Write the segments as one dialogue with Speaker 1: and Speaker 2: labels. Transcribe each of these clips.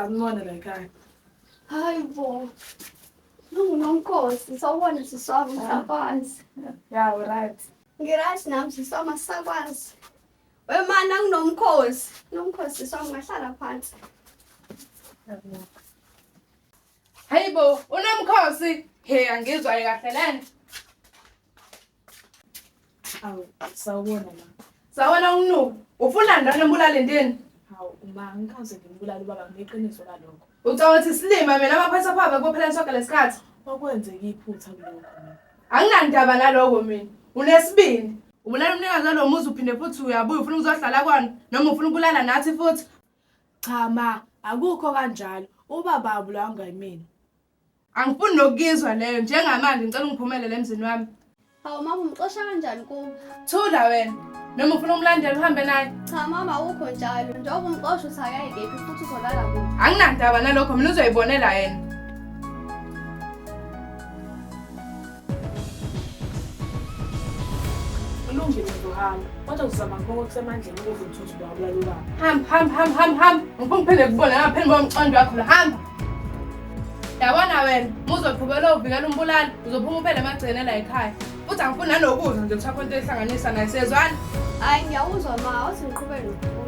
Speaker 1: Sanibona la ekhaya.
Speaker 2: Hayi bo. Nongunomkhosi, sawubona sisi wami ngisakwazi.
Speaker 1: Ya, right.
Speaker 2: Ngiright nami sisi wami asisakwazi. Wemana nginomkhosi. Nomkhosi sisi wami ngahlala phansi.
Speaker 3: Hayibo, unomkhosi. He, angizwa kahle lena.
Speaker 1: Awu, sawubona ma.
Speaker 3: Sawona unuku. Ufuna ndani umbulale ndini?
Speaker 1: Hawu, ma ngikaze ngimbulale ubaba ngineqiniso lalokho.
Speaker 3: Ucabanga ukuthi silima mina amaphoyisa pha bekupheleni sonke lesikhathi.
Speaker 1: Kwakwenzeka iphutha kulokho mina.
Speaker 3: Anginandaba naloko mina. Unesibindi. Ubulala umnikazi walo muzi uphinde futhi uyabuya ufuna ukuzohlala kwana noma ufuna ukulala nathi futhi.
Speaker 1: Cha ma, akukho kanjalo. Ubaba abulawanga yimina.
Speaker 3: Angifuni nokuyizwa leyo njengamanje ngicela ungiphumelele emzini wami.
Speaker 2: Hawu mama umxosha kanjani kubo?
Speaker 3: Thula wena. Noma ufuna umlandela uhambe naye.
Speaker 2: Cha mama awukho njalo. Njengoba umxosha uthi akayi kephi futhi uzolala kuphi?
Speaker 3: Anginandaba nalokho mina uzoyibonela yena.
Speaker 1: Kulungile ngizohamba. Kodwa ngizama konke okusemandleni ukuze ngithuthe ubaba bulala ubaba.
Speaker 3: Hamba hamba hamba hamba hamba. Ngifuna ngiphinde ngikubone ngaphinde ngibone umqondo wakho lo hamba. Yabona wena, muzoqhubela uvikela umbulali, uzophuma uphele emagcene la ekhaya. Futhi angifuni nanokuzwa nje kuthiwa khona into ehlanganisa naye siyezwana.
Speaker 2: Hayi ngiyawuzwa ma, awuthi ngiqhubeke nokufunda.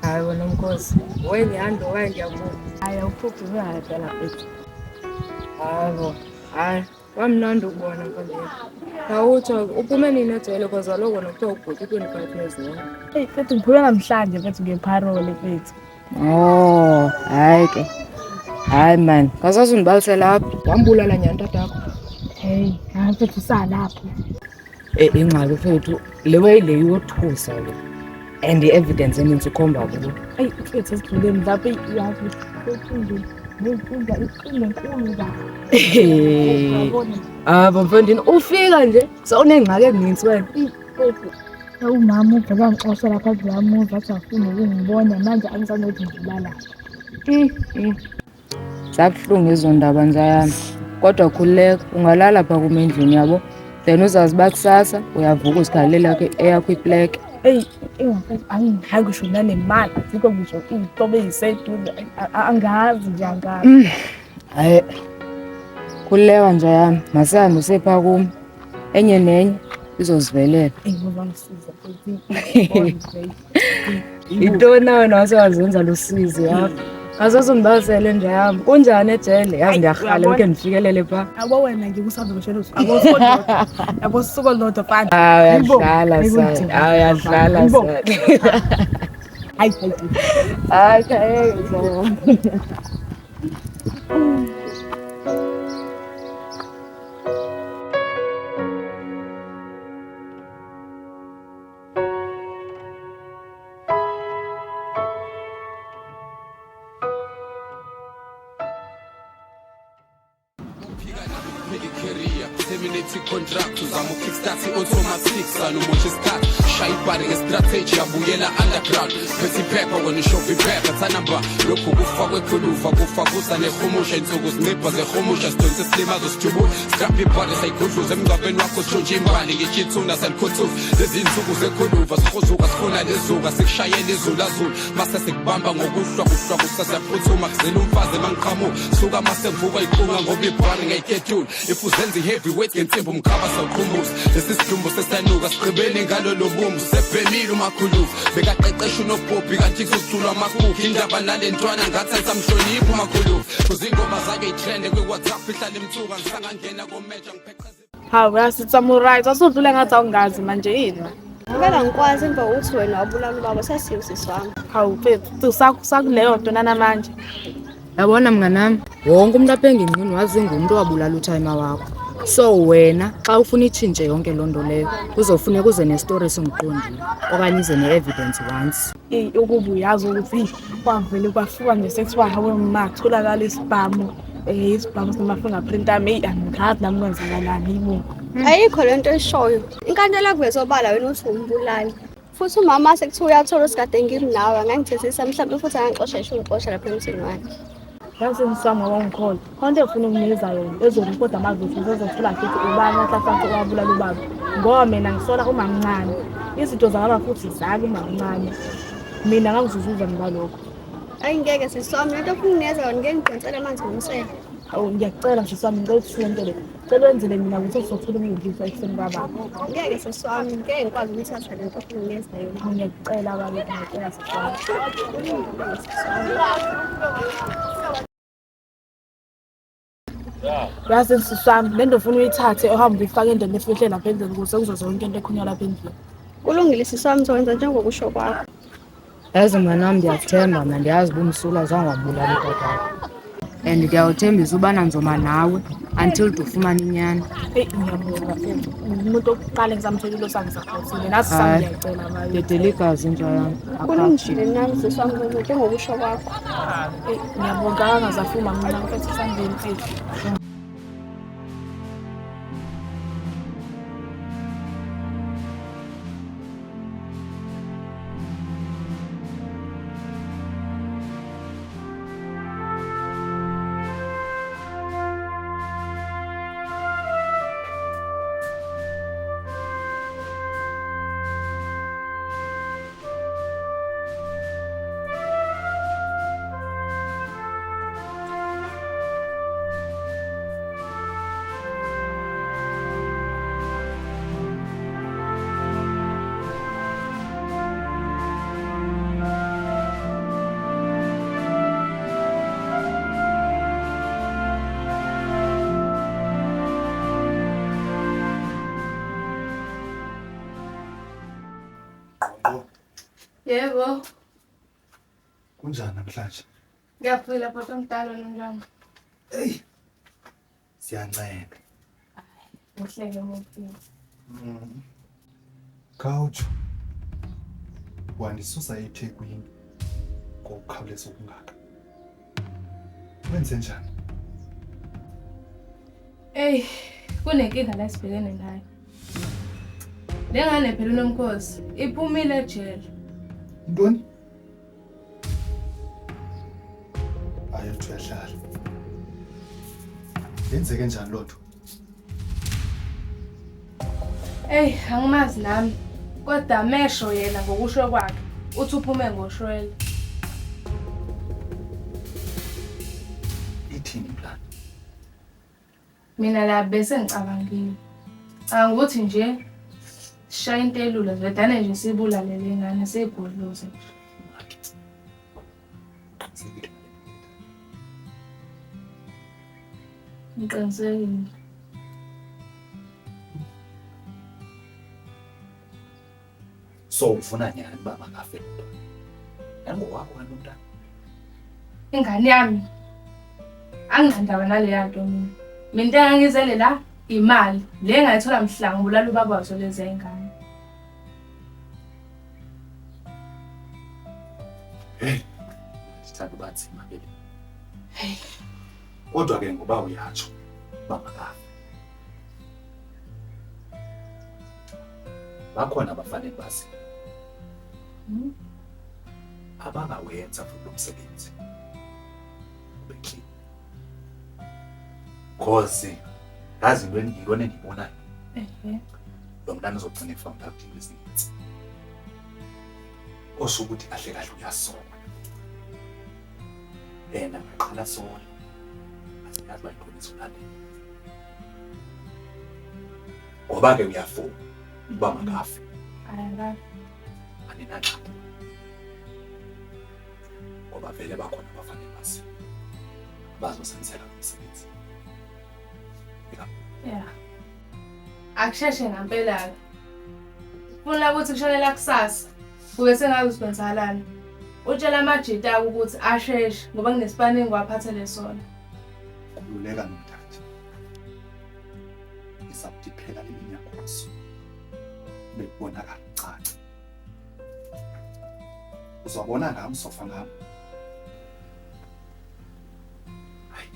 Speaker 4: Hayi wena mkhosi, we ngihamba waye ngiyabuya. Hayi awuphuphi uhayi phela mfethu. Hayi bo, hayi kwamnandi ukubona mfondini. Awutsho uphume nini ejele cause kaloku wena kuthiwa ubhuti u-25 years old.
Speaker 1: Eyi mfethu ngiphume namhlanje mfethu ngeparole mfethu.
Speaker 4: Oh, hayi ke. Hayi man, ngazazi undibalisela apha. Wambulala nyhani tatakho.
Speaker 1: Hey, hayi mfethu usalapho.
Speaker 4: Eh, ingxaki mfethu, le way le iyothusa le. And i-evidence eninzi ikhomba kubo.
Speaker 1: Eyi mfethu esidluleni lapho eyi yazi mfethu nje nenkinga iqine nkulu kabi. Uyabona
Speaker 4: Abo mfondini ufika nje sewunengxaki eninzi wena.
Speaker 1: mfethu umama uvele wangixosha lapha kulowa muzi athi afuna ukungibona manje angisanokuthi ngilalaphi.
Speaker 4: Zabuhlungu ezo ndaba nzayami. Kodwa khululeka, ungalala pha kum endlini yabo. Then uzazi uba kusasa uyavuka uzikhalela ke eyakho ipleke.
Speaker 1: Eyi inkinga mfethu anginayo ngisho nanemali azikho ngisho iy'hlobo ey'seduze angazi nje angazi.
Speaker 4: Hayi. Khululeka nje yami, masihambe usepha kum. Enye nenye izozivelela.
Speaker 1: Eyi ngoba ngisiza mfethu.
Speaker 4: Yintoni na wena wase wazenza lusizi yapha? Azozundibalisele nje yami. Kunjani ejele? Yazi ndiyarhala
Speaker 1: Uyabona?
Speaker 4: ndikhe ndifikelele pha.
Speaker 1: Yabo wena ngikusazokushela yabo usuku yabo usuku olulodwa fana.
Speaker 4: Hayi
Speaker 1: Hayibo,
Speaker 4: uyadlala
Speaker 1: hayibo,
Speaker 4: sana.
Speaker 1: Mthembu.
Speaker 4: Hayi uyadlala
Speaker 1: Hayibo.
Speaker 4: sana.
Speaker 1: Hayi hayi.
Speaker 4: Hayi cha.
Speaker 5: Terminate contract uzama ukickstart i-automatic salumosha isikhathi shaya ibhari ngestrategy yabuyela underground phethe iphepha wena ushova iphepha thanamba lokhu kufa kwekhuluva kufa kusa nehumusha insuku zincipha zehumusha sidonsa isilimazo sijubula scrap ibhari sayigudluza emngcwabeni wakho sitshontshe imbali ngisho ithuna salikhuthuza lezi nsuku zekhuluva sihuzuka sifuna lezuka sikushayela izulazula mase sikubamba ngokuhlwa kuhlwa kusasiyaphuthuma kuzela umfazi emangiqhamuka suka mase ngivuka iqunga ngoba ibhari ngayiketula if uzenza i-heavyweight ngensimbi umkhaba sawuqhumbuza lesi sidumbu sesanuka sigqibeni ngalolo bumbu sebhemile umakhulufu bekaqeqesha unobhobhi kanti kuzoculwa amakhukhi indaba nale ntwana ngathi ayisamhloniphi umakhulufu kuze ingoma zakhe itrende kwi-whatsapp ihlala imthuka ngisangangena komeja ngipheqeze.
Speaker 1: Hawu yasitsamurai, wasudlula ngathi awungazi manje yini?
Speaker 2: Ngeke ngikwazi emva kokuthi wena wabulala ubaba sesiyo sisi wami.
Speaker 1: Hawu mfethu, sakuleyo nto nanamanje.
Speaker 4: Yabona mnganami, wonke umuntu apha engingqini wazi ngumntu owabulala uthayima wakho. So wena xa ufuna itshintshe yonke loo nto leyo, kuzofuneka uze nestori esinguqondile okanye uze ne-evidence once.
Speaker 1: Eyi ukuba uyazi ukuthi kwavele kwafika nje sekuthiwa hawe ma kutholakala isibhamu. Isibhamu sinama-fingerprint ami, eyi angazi nami kwenzakalani yibo.
Speaker 2: Ayikho le nto eshoyo. Inkantolo yakuveza obala wena uthi umbulali. Futhi umama sekuthiwa uyathola sikade ngimi nawe angangithethisa mhlawumbe futhi angangixosha ngisho ungixosha lapha emzini wakhe.
Speaker 1: Yazi sisi wami ngoba ungikholwa. Khona into engifuna ukunikeza yona ezorekhoda amavidiyo ezothola futhi ubani athatha owabulala ubaba. Ngoba mina ngisola umamncane. Izinto zakaba futhi zake umamncane. Mina ngangizuzuza ngalokho.
Speaker 2: Ayi ngeke sisi wami, lento ofuna ukunikeza yona ngeke ngidonsele amanzi ngomsele.
Speaker 1: Hawu ngiyakucela sisi wami, ngicela ukuthi lento le. Cela wenzele mina ukuthi sizothola ubulungiswa ekuseni kwababa.
Speaker 2: Ngeke sisi wami, ngeke ngikwazi ukuyithatha lento ofuna ukunikeza yona.
Speaker 1: Hawu ngiyakucela baba, ngiyacela sisi wami. Yazi sisi wami, le nto ufuna uyithathe uhambe uyifake endlini efihle lapha endlini ukuze kuzo zonke into ekhulunywa lapha endlini.
Speaker 2: Kulungile sisi wami, ngizokwenza njengokusho kwakho.
Speaker 4: Yazi mnganam, ndiyakuthemba mna, ndiyazi uba umsulwa zange wabulala utatakho. And ndiyawuthembisa ubana ndizoma nawe until ndifumane inyani.
Speaker 1: Eyi ngiyabonga mfethu. Umuntu wokuqala engisamtholile osangisaphothile. Nathi
Speaker 4: Hayi.
Speaker 1: sami ngiyacela babe.
Speaker 4: Dedela igazi inja yam.
Speaker 2: Kulungile nami sisi wami, ngizokwenza njengokusho kwakho.
Speaker 1: Eyi ngiyabonga kangazafuma mina mfethu sambeni mfethu.
Speaker 3: Yebo,
Speaker 6: Kunjani namhlanje?
Speaker 3: ngiyaphila bhuti omdala wena unjani?
Speaker 6: Eyi, siyancenga.
Speaker 3: Uhleke ngokuphila.
Speaker 6: Khawutsho, wandisusa eThekwini ngokukhawuleza okungaka. Wenze njani?
Speaker 3: Eyi, kunenkinga la esibhekene nayo. Le ngane phela uNomkhosi iphumile ejele.
Speaker 6: Ntoni? Hayi, uthi uyahlala. Yenzeke njani loo nto?
Speaker 3: Eyi, angimazi nami. Kodwa mesho yena ngokusho kwakhe uthi uphume ngoshwele.
Speaker 6: Ithini plan?
Speaker 3: Mina la bese ngicabangile. Angikuthi nje sishaya into elula vedane nje sibulale le ngane siyigudluze nje. Ngiqinisekile.
Speaker 6: So ufuna nyani uba makafe lo mntwana? Ayingowakho kanti lo mntana?
Speaker 3: Ingane yami anginandaba naleya nto mina. Mina into engangizele la imali le engayithola mhla ngibulala ubaba wazo lezi ngane.
Speaker 6: Hey, ndithanda uba nzima ke le. Kodwa ke ngoba uyatsho uba makafe, bakhona abafana endibaziyo abangawenza futhi lo msebenzi ube clean. Cause yazi into yintoni endiyibonayo, lo mntana uzogcina efound out into ezinintsi. Osho ukuthi kahle kahle uyasola. Yena angaqala sola, asiyazi uba yintoni ezolandela. Ngoba ke uyafuna uba makafe,
Speaker 3: Ayakafe.
Speaker 6: aninangxaki. Ngoba vele bakhona abafana endibaziyo abazosenzela lo msebenzi.
Speaker 3: Yeah. Akusheshe ngampela-ke. Funa ukuthi kushonela kusasa. Kube sengazi ukuthi kwenzakalani. Utshela amajita akho ukuthi asheshe ngoba kunesipani engiwaphathele sona.
Speaker 6: Khululeka nomthatha. Izakuthi phela leminyakoso. Bekubonakala kucaca. Uzobona ngami sofa ngami. Hayi.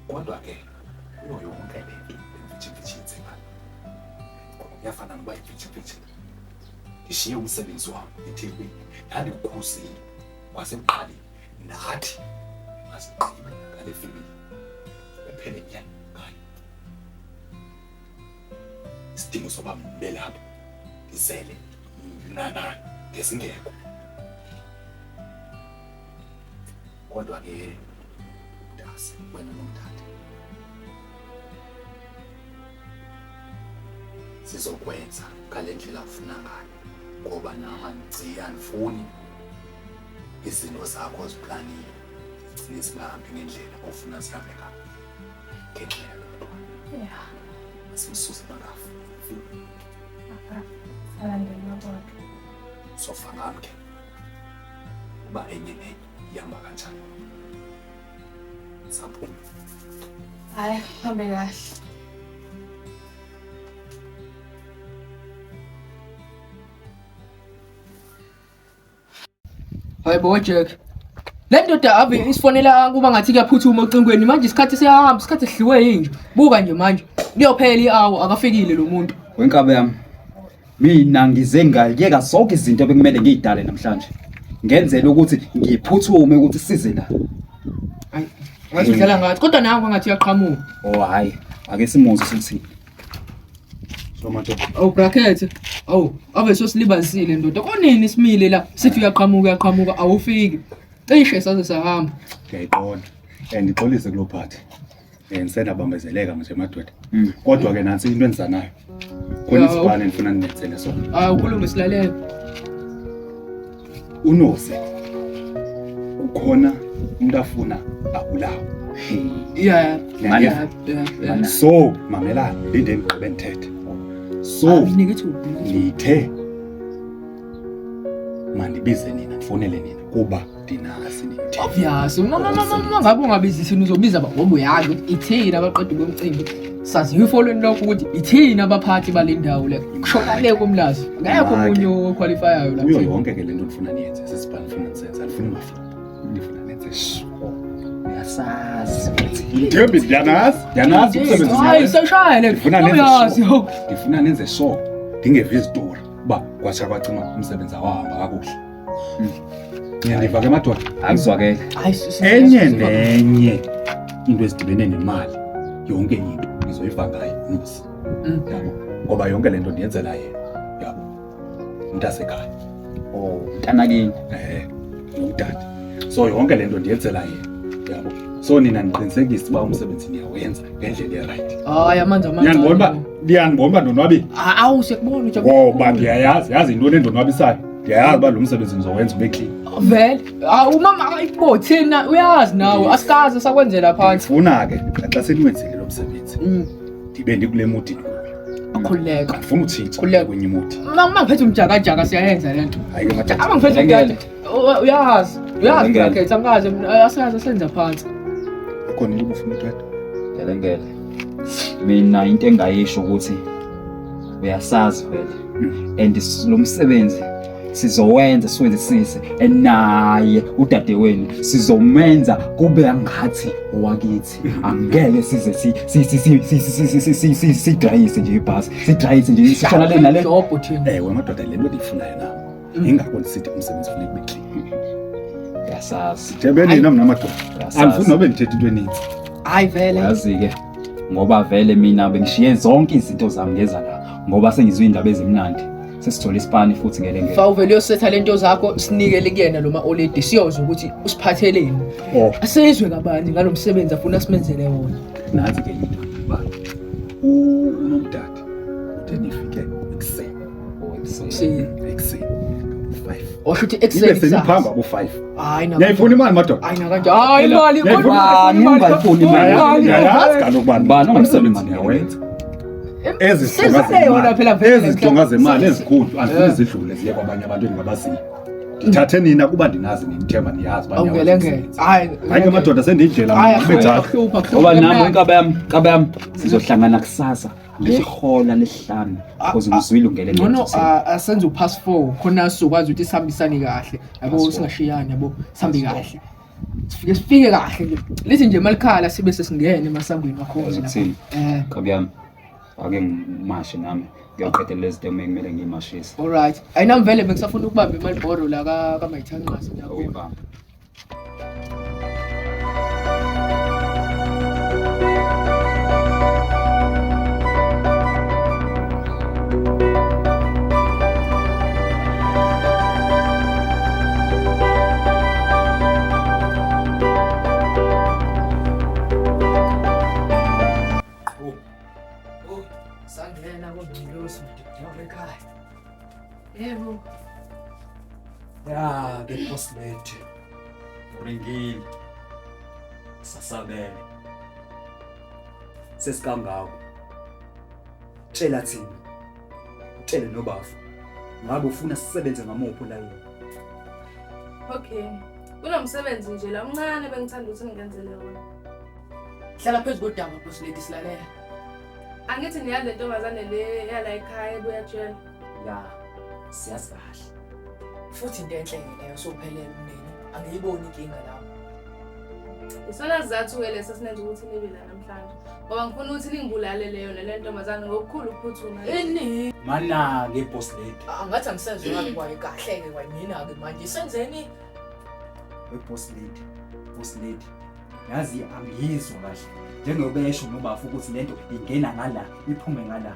Speaker 6: Kodwa ke kuyo yonke le nto imfitshimfitshi yenzekayo. Kuyafana noba imfitshimfitshi. Ndishiye umsebenzi wam eThekwini ndandikukhusile kwasekuqaleni ndathi masigqibe ngale family kuphele nyanga ngayo. Isidingo soba mbe lapho ndizele mna ngesingekho. Kodwa ke mntase wena nomthatha sizokwenza ngale ndlela ufuna ngayo ngoba nam andiciyi andifuni izinto zakho oziplanile zigcine zingahambi ngendlela ofuna zihambe ngayo ngenxa yalo mntwana.
Speaker 3: Yeah.
Speaker 6: Asimsuse makafa.
Speaker 3: Alandela kodwa.
Speaker 6: Sofa ngam ke uba enye nenye ihamba kanjani. Saphuma.
Speaker 3: Hayi, hambe kahle.
Speaker 7: Hayi bo Jack. Le ndoda ave isifonela kuba ngathi kuyaphuthuma ocingweni manje isikhathi siyahamba isikhathi sidliwe yinje. Buka nje manje. Kuyophela i-hour akafikile lo muntu.
Speaker 8: Wenkabe yami. Mina ngize ngayeka zonke izinto ebekumele ngiyidale namhlanje. Ngenzela ukuthi ngiphuthume ukuthi size la.
Speaker 7: Hayi, ngathi udlala ngathi kodwa nawe ngathi uyaqhamuka.
Speaker 8: Oh hayi, ake simuzwe sithini.
Speaker 7: Awu bracket. Awu, ave sosilibazisile ndoda. Konini simile la sithi uyaqhamuka uyaqhamuka awufiki. Cishe saze sahamba.
Speaker 9: Ngiyayiqonda. Ndixolise kuloo phathi. Ndisenabambezeleka nje madoda. Kodwa ke nantsi into endizanayo. Khona isibane endifuna ndinenzele sona.
Speaker 7: Hayi ukhulume silalela.
Speaker 9: Unoze kukhona umuntu afuna abulawe.
Speaker 7: Yeah.
Speaker 9: Yeah.
Speaker 7: Yeah.
Speaker 9: So mamelani linde ndigqibe ndithethe. So ndithe mandibize nina ndifonele nina kuba ndinazi nithe.
Speaker 7: Obvious. Uma ngabe ungabizi thina uzobiza ngoba uyazi ukuthi ithina abaqeda bomcimbi. Saziwa ifolweni lokho ukuthi ithina abaphathi bale ndawo le. Kushona le komlazi. Akekho omunye oqualifyayo la.
Speaker 9: Kuyo yonke ke lento ndifuna niyenze sesibhani ndifuna nisenze andifuni maflop. Ndifuna nenze sure.
Speaker 8: Uyasazi.
Speaker 9: Thembi ndiyanazi, ndiyanazi umsebenzi.
Speaker 7: Hayi sewushaya le.
Speaker 9: Ndifuna nenze
Speaker 7: Uyazi.
Speaker 9: sure. Ndifuna nenze sure. Ndingeva izitori uba kwatsha kwacima umsebenzi awahamba kakuhle. Niyandiva ke madoda?
Speaker 8: Akuzwakele.
Speaker 9: Enye nenye into ezidibene nemali yonke into nizoyiva ngayo unosi. Yabo. Ngoba yonke le nto ndiyenzela yena. Yabo. Umntasekhaya.
Speaker 8: Oh, mntanakini.
Speaker 9: Nomdade. So yonke le nto ndiyenzela yena. Yabo. So nina niqinisekise uba umsebenzi niyawenza ngendlela erayithi.
Speaker 7: Hayi amanzi amancane.
Speaker 9: Niyandibona uba ndonwabile?
Speaker 7: Awu siyakubona ujabule.
Speaker 9: Ngoba ndiyayazi, yazi yintoni endonwabisayo. Ndiyayazi uba lo msebenzi ndizowenza ube clean.
Speaker 7: Vele, awu mama ayibo thina uyazi nawe asikaze sakwenzela phansi.
Speaker 9: Ndifuna ke xa seniwenzile lo msebenzi ndibe ndikule mudi ndikuyo.
Speaker 7: Akhululeka.
Speaker 9: Andifuni utshintsha
Speaker 7: Khululeka.
Speaker 9: kwenye imudi.
Speaker 7: Uma ngiphethe umjakajaka siyayenza le nto.
Speaker 9: Hayi ke madoda.
Speaker 7: Ama ngiphethe umjakajaka uyazi, uyazi
Speaker 8: Ngeke.
Speaker 7: bracket angikaze mina asikaze senza phansi.
Speaker 9: Ikhona into ubufuna uthetha?
Speaker 8: Ngelengele. Mina into engayisho ukuthi uyasazi vele. And lo msebenzi sizowenza siwenzisise and naye udadewenu sizomenza kube ngathi owakithi. Angeke size si si si si si si si si si sidrayise nje ibhasi. Sidrayise nje sishona le nale.
Speaker 7: Jobho thina.
Speaker 9: Ewe madoda le nto ndiyifunayo nam. Ingakho ndisithi umsebenzi funeka ube clean.
Speaker 8: Uyasazi.
Speaker 9: Thembe nina mna madoda.
Speaker 8: Uyasazi.
Speaker 9: Andifuni nobe ndithethe into eninzi.
Speaker 7: Hayi vele.
Speaker 8: Uyazi ke ngoba vele mina bengishiye zonke izinto zami ngeza la ngoba sengizwe indaba ezimnandi. Sesithola isipani futhi ngelengele.
Speaker 7: Fa uvele uyosetha lento zakho sinikele kuyena lo ma-oledi siyozwa ukuthi usiphatheleni.
Speaker 9: Oh.
Speaker 7: Asizwe kabanzi ngalo msebenzi afuna simenzele wona.
Speaker 9: Nansi ke into uba unomdade uthe nifike ekuseni.
Speaker 7: Ekuseni.
Speaker 9: Ekuseni. 5.
Speaker 7: Osho ukuthi ekuseni
Speaker 9: Ibe seniphamba ku 5.
Speaker 7: Hayi na.
Speaker 9: Niyayifuna imali madoda?
Speaker 7: Hayi na kanje. Hayi imali
Speaker 8: Bani ungayifuni imali?
Speaker 9: Ngiyayazi kaloku bani.
Speaker 8: Bani ungayifuni
Speaker 9: Umsebenzi
Speaker 8: imali?
Speaker 9: niyawenza. Ezi zidonga
Speaker 7: Sesale yona phela vele.
Speaker 9: Ezi zidonga zemali ezikhulu andifuni zidlule ziye kwabanye abantu engingabaziyo. Ndithathe nina kuba ndinazi ninithemba niyazi uba niyawenza
Speaker 7: Awungelengele.
Speaker 9: umsebenzi.
Speaker 7: Hayi.
Speaker 9: Hayi ke madoda sendiyindlela
Speaker 7: Hayi
Speaker 9: mna, benjalo.
Speaker 7: akuhlupha akuhlupha.
Speaker 8: Ngoba nami inkaba yami, inkaba yami sizohlangana kusasa ngehola lesihlanu because ngizwile ungele
Speaker 7: Ngcono asenze upass 4 khona sizokwazi ukuthi sihambisane kahle. Yabo
Speaker 8: Pass four.
Speaker 7: singashiyani yabo sihambe kahle. Sifike sifike kahle nje. Lithi nje malikhala sibe sesingene emasangweni wakhona.
Speaker 8: Yazi ukuthini?
Speaker 7: Eh.
Speaker 8: Nkabi yami ake ngimashe nami ngiyoqedela lezi zinto ekumele ngiyimashise.
Speaker 7: Alright. Ayinami vele bengisafuna ukubamba iMarlboro la ka kaMayithanqasi lapho.
Speaker 8: Uyibamba.
Speaker 7: Oh, sangena kongcolosi mdidi ekhaya.
Speaker 3: Yebo.
Speaker 10: Ya, ke boss lady.
Speaker 8: Uringile.
Speaker 10: Sasabele. Sesikangako. Tshela thina. Utshele nobafu. Ngabe ufuna sisebenze ngamuphi ulayini?
Speaker 3: Okay. Kunomsebenzi nje la omncane bengithanda ukuthi ningenzele wona.
Speaker 7: Hlala phezu kodaba boss lady silalela.
Speaker 3: Angithi niyazi le ntombazane le yala ekhaya ebuya jele.
Speaker 10: Ya, siyazi kahle.
Speaker 7: Futhi into enhle ke leyo sophelele umndeni. Angiyiboni inkinga lapho.
Speaker 3: Isona sizathu-ke leso esinenza ukuthi nibe la namhlanje. Ngoba ngifuna ukuthi ningibulalele yona le ntombazane ngokukhulu ukuphuthuma.
Speaker 7: Ini
Speaker 10: Mana ke boss lady.
Speaker 7: angathi angisezwe ngabe kwaye kahle ke kwayimina ke manje senzeni
Speaker 10: We boss lady. Boss lady. Yazi angiyizwa kahle. Njengoba esho nobafu ukuthi lento ingena ngala, iphume ngala.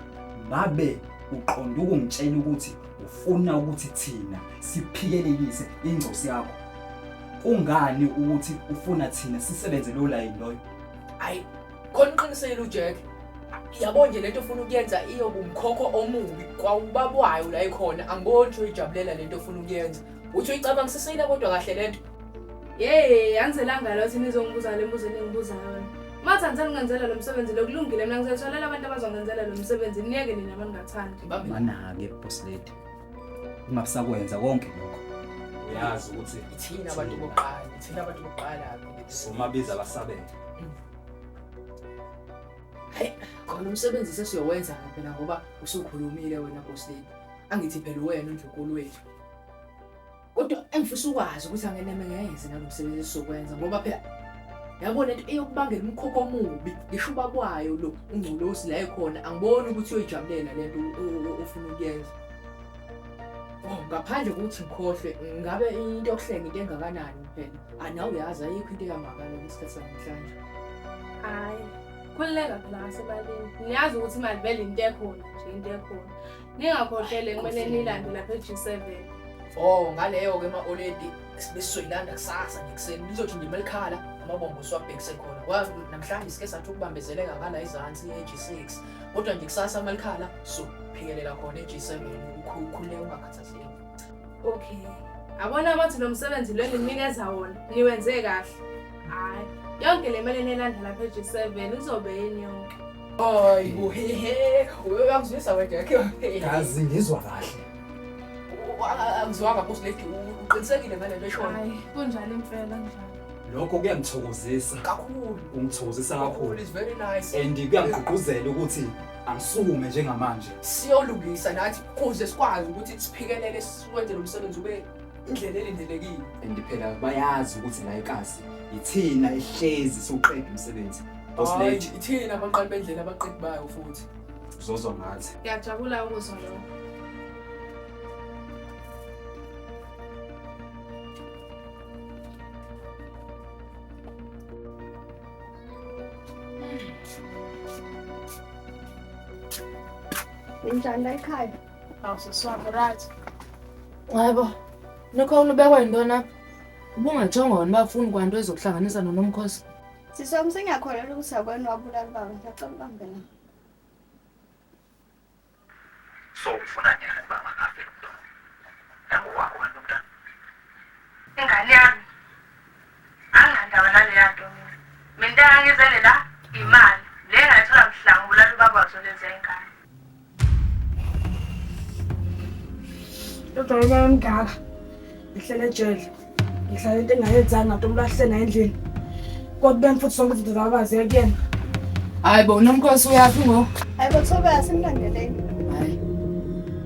Speaker 10: Ngabe uqonda ukungitshela ukuthi ufuna ukuthi thina siphikelelise ingcosi yakho. Kungani ukuthi ufuna thina sisebenze lo line loyo?
Speaker 7: Hayi khona uqinisele uJack. Yabo nje lento ofuna ukuyenza iyoba umkhokho omubi kwawubabwayo la ikhona angiboni ukuthi uyijabulela lento ofuna ukuyenza. Uthi uyicabangisisile kodwa kahle lento.
Speaker 3: Yey, angizelanga lo ukuthi nizongibuza le mbuzo eningibuza yona. Mathi angithanda ukungenzela lo msebenzi lo kulungile mina ngizotholela abantu abazongenzela lo msebenzi niyeke nina abaningathandi.
Speaker 10: Mana-ke boss lady. Ungabusakwenza konke lokho.
Speaker 8: Uyazi ukuthi
Speaker 7: Ithina abantu bokuqala, ithina abantu bokuqala.
Speaker 8: somabiza basabele.
Speaker 7: Hayi, khona umsebenzi sesiyowenza phela ngoba usukhulumile wena boss lady. Angithi phela wena undlunkulu wethu. Kodwa engifisa ukwazi ukuthi angeneme ngeze nalo msebenzi esizokwenza ngoba phela yabo lento iyokubangela umkhokho omubi ngisho ubabwayo lo ungcolosi la ekhona angiboni ukuthi uyoyijabulela lento ofuna ukuyenza. Oh, ngaphandle kokuthi ngikhohlwe ngabe into yokuhlenga into engakanani phela. Anawe uyazi ayikho into eyamahhala ngesikhathi sanamhlanje.
Speaker 3: Hayi, khululeka phela ngasemalini. Niyazi ukuthi imali vele into ekhona nje into ekhona. Ningakhohlele kumele nilande lapha e-G7.
Speaker 7: Oh, ngaleyo-ke ma-oledi besizoyilanda kusasa nje ekuseni lizothi nje malikhala amabombo siwabhekise khona Kwa namhlanje sike sathi ukubambezeleka ngala ezansi e-G6 kodwa nje kusasa malikhala sophikelela khona e-G7 ukhululeke ungakhathazeki.
Speaker 3: Okay. Abona bathi lo msebenzi lo enginikeza wona niwenze kahle. Hayi, yonke le mali enilanda lapha e-G7 izobe yini yonke.
Speaker 7: Hayi bo hehe, uyangizwisa wena Jack.
Speaker 10: Yazi ngizwa kahle.
Speaker 7: Angizwanga boss lady, uqinisekile ngale nto eshoyo.
Speaker 3: Hayi, kunjalo impela kunjalo.
Speaker 10: Lokho kuyangithokozisa.
Speaker 7: Kakhulu.
Speaker 10: Kungithokozisa kakhulu.
Speaker 7: It's very nice.
Speaker 10: And kuyangigqugquzela ukuthi angisukume njengamanje.
Speaker 7: Siyolungisa nathi kuze sikwazi ukuthi siphikelele siwenze lo msebenzi ube indlela elindelekile.
Speaker 10: And phela bayazi ukuthi la ekasi ithina ehlezi siwuqeda umsebenzi. Boss
Speaker 7: Hayi,
Speaker 10: lady
Speaker 7: ithina abaqali bendlela abaqedi bayo futhi.
Speaker 10: uzozwa ngathi.
Speaker 3: Ngiyajabula ukuzwa lokho.
Speaker 2: Ninjani la ekhaya?
Speaker 1: Awu sisi wami right.
Speaker 4: Hayibo. Nikhona ubekwa yintoni apha? Ubungatshongo wena bafuni kwanto ezokuhlanganisa noNomkhosi.
Speaker 2: Sisi wami sengiyakholelwa ukuthi akwena wabulala ubaba. Ngiyacela ubambe la.
Speaker 6: So ufuna nyani uba makafe lo mntwana? Nangokwakho wena.
Speaker 1: Kodwa yena emngaka. Ngihlele ejele. Ngihlala into engayenzanga ngathi umuntu ahlele naye endlini. Kodwa beni futhi zonke izinto zabaze kuyena.
Speaker 4: Hayi bo, uNomkhosi uyaphi ngo?
Speaker 2: Hayi bo Thobeka simlandeleni.
Speaker 4: Hayi.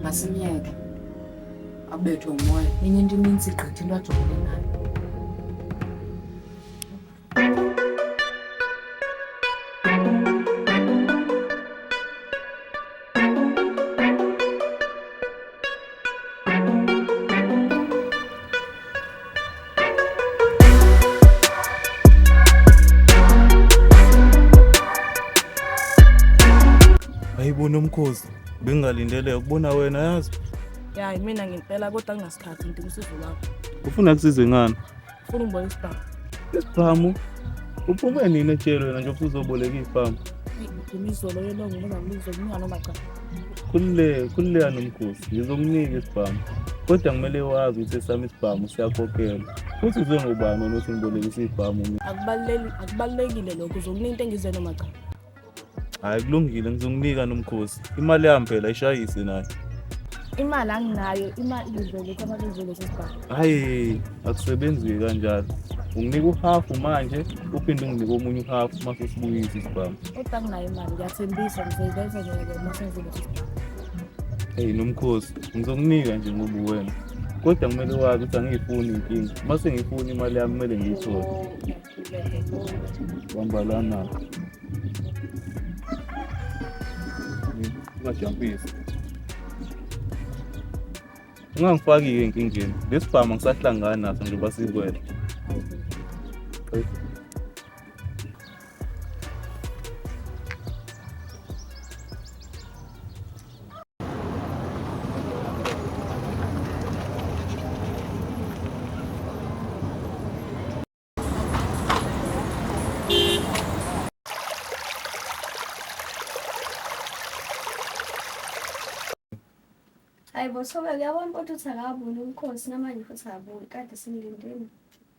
Speaker 4: Masimyeke. Abethwe umoya. Enye into ininzi gqitha into ajongene nayo.
Speaker 11: Hayibo Nomkhosi, bengingalindele ukubona wena yazi.
Speaker 1: Ya yimina ngempela kodwa anginasikhathi ngidinga usizo lwakho.
Speaker 11: Ufuna kusize ngani?
Speaker 1: Ufuna ungibona isibhamu.
Speaker 11: Isibhamu? Uphume nini ejele wena njengoba uzoboleka isibhamu?
Speaker 1: Ngiduma izolo yelongo noma ngizokunika noma cha.
Speaker 11: Khululeka, khululeka Nomkhosi, ngizokunika isibhamu. Kodwa kumele wazi ukuthi esami isibhamu siyakhokhelwa. Futhi uze ngobani wena uthi ngibolekise isibhamu mina?
Speaker 1: Akubaluleki akubalulekile lokho uzokunika into engize noma cha.
Speaker 11: Hhayi kulungile ngizokunika Nomkhosi. Imali yami phela ishayise nayo.
Speaker 1: Imali anginayo, imali ngizoletha uma ngizoletha isibhamu.
Speaker 11: Hhayi akusebenzi kanjalo. Unginika uhafu manje uphinde unginike omunye uhafu uma sesibuyisa isibhamu.
Speaker 1: Kodwa anginayo imali, ngiyathembisa ngizoyiletha nje uma sengizoletha isibhamu.
Speaker 11: Hey Nomkhosi, ngizokunika nje ngoba uwena. Kodwa kumele wazi ukuthi angiyifuni inkinga. Uma sengiyifuna imali yami kumele ngiyithole. Bamba lana. Ungajampisi. Ungangifaki-ke enkingeni. Lesibhamu angisahlangani naso njengoba sikwele.
Speaker 2: Hayi bo Thobeka uyabona kodwa uthi akaboni umkhosi namanje futhi akabuyi kade simlindile.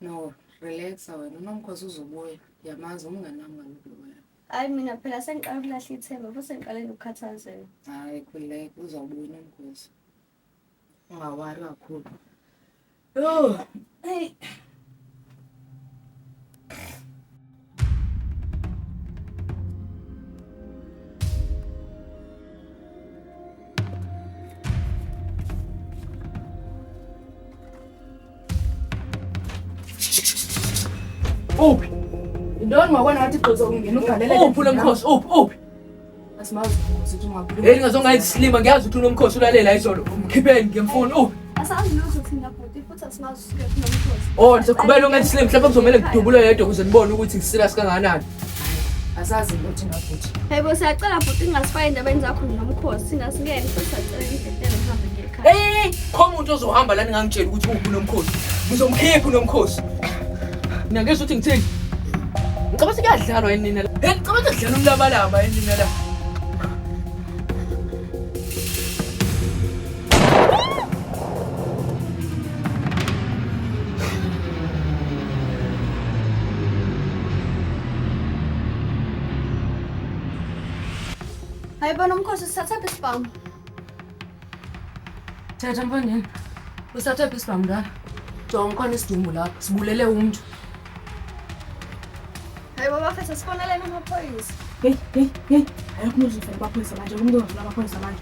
Speaker 4: No, relaxa wena. UNomkhosi uzobuya. Ngiyamazi umngani wami kaloku loya.
Speaker 2: Hayi mina phela sengiqala ukulahla ithemba futhi sengiqale nokukhathazeka.
Speaker 4: Hayi khululeka uzawubuya uNomkhosi. Ungawari kakhulu. Yho, hey.
Speaker 7: Uphi?
Speaker 3: Yintoni ngokona wathi gqizo kungena ugalele.
Speaker 7: Uphi uNomkhosi? Uphi? Uphi?
Speaker 4: Asimazi uNomkhosi ukuthi ungabuyi.
Speaker 7: Hey ningazongayenza isilima ngiyazi ukuthi uNomkhosi ulalela izolo. Mkhipheni ngiyamfuna. Uphi?
Speaker 2: Asazi lutho thina bhuti futhi asimazi usuke kunomkhosi.
Speaker 7: Oh, nizoqhubeka ungenza isilima mhlawumbe kuzomele ngidubule yedwa ukuze nibone ukuthi ngiserious kangakanani.
Speaker 4: Asazi into thina bhuti.
Speaker 2: Hayi bo siyacela bhuti ungasifaki endabeni zakho nomkhosi thina singene futhi siyacela indlela ngihambe ngekhaya.
Speaker 7: Hey, khona umuntu ozohamba la ningangitsheli ukuthi uphi uNomkhosi. Ngizomkhipha uNomkhosi. Mina ngizwe ukuthi ngithini. Ngicabanga ukuthi kuyadlalwa yini nina la? Hey, ngicabanga ukuthi kudlalwa umlabalaba yini nina la?
Speaker 2: Hayi bo Nomkhosi sithathaphi isibhamu?
Speaker 4: Thetha mfondini. Usathe phi isibhamu mntwana? Jonga khona isidumbu lapha. Sibulele umuntu.
Speaker 2: Hayi bo bafethu siboneleni amaphoyisa.
Speaker 1: Hey hey hey, ayikho umuntu ozofuna amaphoyisa manje, umuntu ozofuna amaphoyisa manje.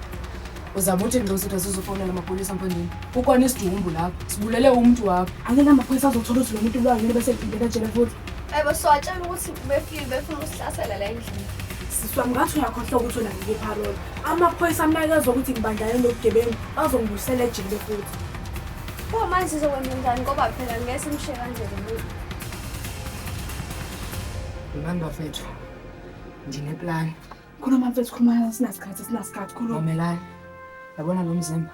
Speaker 4: Uzama uthini lo sithi asizofonela amapolisa mfondini? Kukhona isidumbu lapha. Sibulele umuntu wakho.
Speaker 1: Angeke amaphoyisa azothola ukuthi lo muntu ulwangene bese ngena ejele futhi.
Speaker 2: Hayi bo siwatshela ukuthi befile befuna ukusihlasela la endlini.
Speaker 1: Sisi wami ngathi uyakhohlwa ukuthi wena ngikupharole. Amaphoyisa amake ukuthi ngibandakanye nobugebengu bazongibuyisela ejele futhi.
Speaker 2: Pho manje sizokwenza njani ngoba phela ngeke simshiye kanje lo muntu.
Speaker 4: Mani bafethu. Ndineplan.
Speaker 1: Khuluma mfethu, khuluma sinasikhathi, sinasikhathi, khuluma.
Speaker 4: Mamelani. Yabona lo mzimba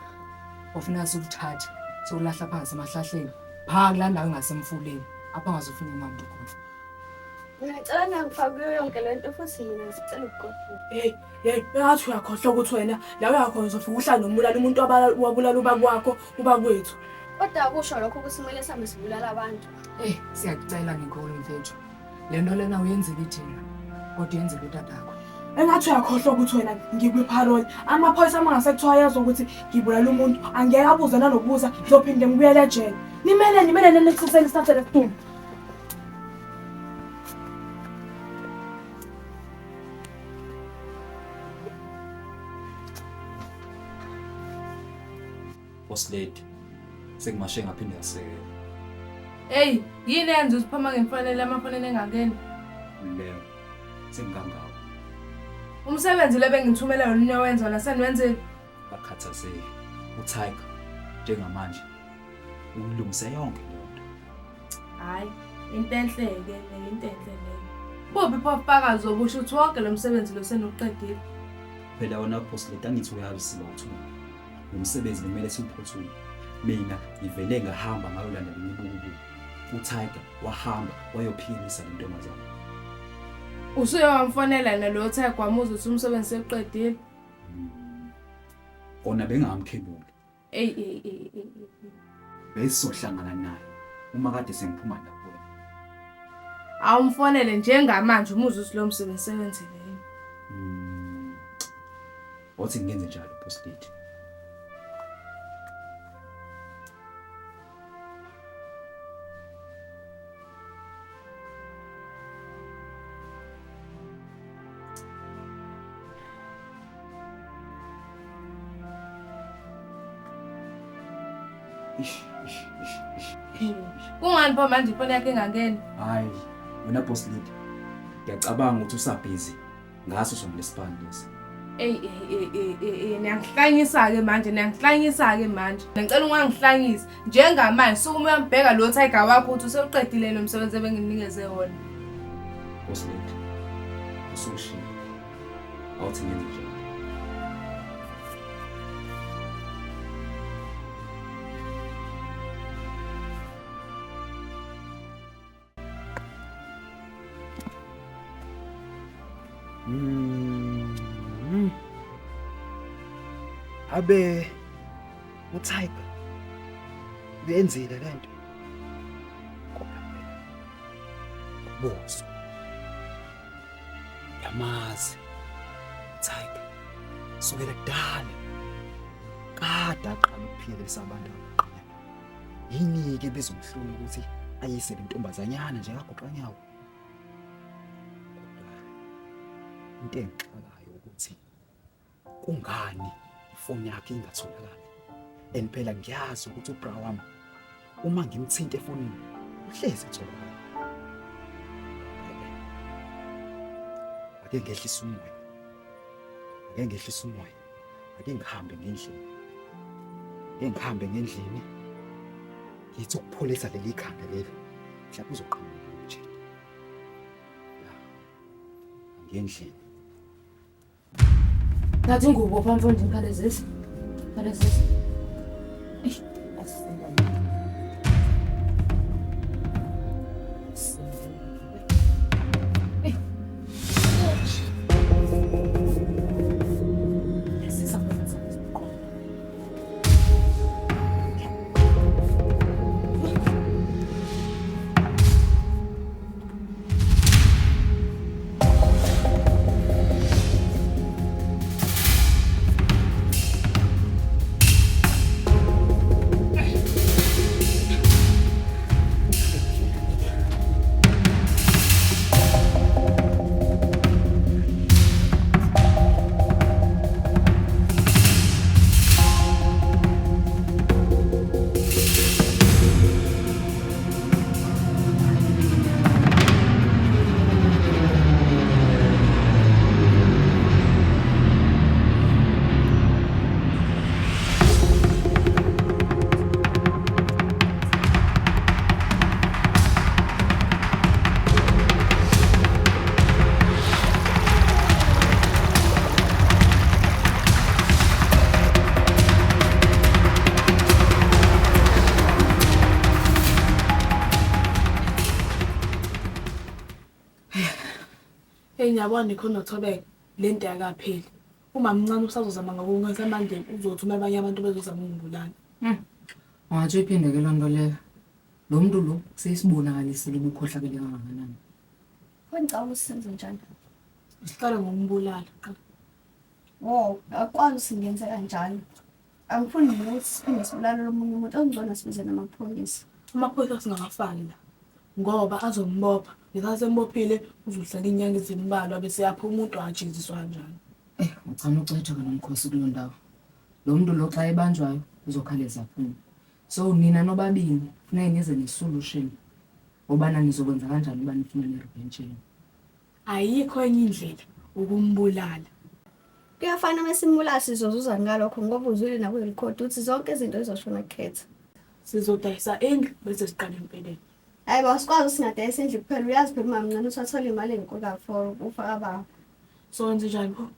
Speaker 4: ofuna siwuthathe siwulahla phansi emahlahleni. Phaa kulaa ndawo ingasemfuleni apho angazufuna muntu khona.
Speaker 2: Ngicela ningangifaki kuyo yonke le nto futhi mina ngicela ukugoduka.
Speaker 1: Hey, hey, bengathi uyakhohlwa ukuthi wena la uyakhona uzofika uhlale nombulala umuntu wabulala ubaba wakho, ubakwethu.
Speaker 2: Kodwa akusho lokho ukuthi kumele sihambe sibulala abantu.
Speaker 4: Eyi, siyakucela Nicole mfethu. Le nto lena uyenzile thina kodwa uyenzile utatakho.
Speaker 1: Engathi uyakhohlwa ukuthi wena ngikwi-parole. Amaphoyisa uma ngase kuthiwa ayezwa ukuthi ngibulala umuntu, angeke abuze nanokubuza, ngizophinde ngibuyele ejele. Nimele nimele nenikuseni sithathe lesidumbu.
Speaker 8: Boss lady, sekumashe ngaphinde ngasekela.
Speaker 3: Eyi, yini eyenza usiphama ngemfanelo amafoneni engangeni?
Speaker 8: Leyo sengikangawo.
Speaker 3: Umsebenzi lo bengithumela yona niyowenza wona seniwenzile.
Speaker 8: Bakhathazeki. UTiger njengamanje ulungise yonke leyo nto.
Speaker 3: Hhayi, into enhle-ke le, into enhle leyo. Buphi pho ubufakazi obusho ukuthi wonke lo msebenzi lo senuqedile?
Speaker 8: Phela wona boss lady angithi uyazi sibawu-two. Lo msebenzi kumele siwuphothume. Mina ngivele ngahamba ngayolanda lemibukubuku. UTiger wahamba wayophikisa le ntombazane.
Speaker 3: Usuye wamfonela yena loyo Tiger wamuzwa ukuthi umsebenzi sewuqedile.
Speaker 8: Kona bengingamkhebuli.
Speaker 3: Eyi eyi eyi eyi. eyi.
Speaker 8: Besizohlangana naye uma kade sengiphuma la kuwena.
Speaker 3: Awumfonele njengamanje umuzwe ukuthi lo msebenzi sewenzile yini.
Speaker 8: Wathi ngenze njalo boss lady. Ish, ish, ish, ish.
Speaker 3: Kungani pho manje ifoni yakhe ingangeni?
Speaker 8: Hayi, wena boss lady. Ngiyacabanga ukuthi usabhizi ngaso sona lesibani lesi.
Speaker 3: Ey ey ey ey ey ey niyangihlanyisa-ke manje niyangihlanyisa-ke manje. Ngicela ungangihlanyisi. Njengamanje sukuma uyambheka lo tiger wakho ukuthi usewuqedile lo msebenzi ebenginikeze wona.
Speaker 8: Boss lady. Usushiya. Awuthi ngenze njalo.
Speaker 10: Abe uTiger uyenzile lento. Kodwa phela boso. Yamazi uTiger sukela kudala kade aqala ukuphilisa abantu abaqala. Yini-ke bezomhlula ukuthi ayise le ntombazanyana nje kagoqanyawo. Kodwa into engixakayo ukuthi kungani ifoni yakhe ingatholakali. And phela ngiyazi ukuthi ubra wami uma ngimthinta efonini uhlezi etholakala. Ake ngehlise umoya. Ake ngehlise umoya. Ake ngihambe ngendlini. Ake ngihambe ngendlini. Ngithi ukupholisa leli khanda leli. Mhlawumbe uzoqhamuka umjita. La. Ngendlini.
Speaker 3: Thatha ingubo pha mfondini khalezisa. Khalezisa. Eish, asinda.
Speaker 1: Hey ngiyabona nikhona noThobeka le nto ayikapheli. Umamncane usazozama ngokungenisa emandleni uzothuma abanye abantu bezozama ukungibulala.
Speaker 4: Ungatsho iphinde ke loo nto leyo. Lo mntu lo seyisibonakalisile ubukhohlakele kangakanani.
Speaker 2: Pho ngicabanga ukuthi senze njani?
Speaker 1: Siqale ngokumbulala.
Speaker 2: Wo, akukwazi ukuthi ngenze kanjalo. Angifuni nje ukuthi siphinde sibulale omunye umuntu, okungcono sibize namaphoyisa.
Speaker 1: Amaphoyisa singawafaki la ngoba azombopha. Ngesikhathi embophile uzohlala inyanga ezimbalwa bese yaphuma umuntu ajeziswa kanjani.
Speaker 4: Eh, uchana ucethe-ke nomkhosi kuloo ndawo. Lo mntu lo xa ebanjwayo uzokhawuleza aphume. So nina nobabini funeke nize ne-solution ngobana nizokwenza kanjani uba nifumane i-revenge yenu.
Speaker 1: Ayikho enye indlela ukumbulala.
Speaker 2: Kuyafana uma simbulala sizozuzani ngalokho ngoba uzwile nakwirikhodi ukuthi zonke izinto zizoshona kukhetha.
Speaker 1: Sizodayisa indlu bese siqala empeleni.
Speaker 2: Hayi bo, asikwazi ukuthi singadayisa indlu kuphela uyazi phela umamncane ukuthi wathola imali enkulu for ukufa kababa.
Speaker 1: So wenze njani pho?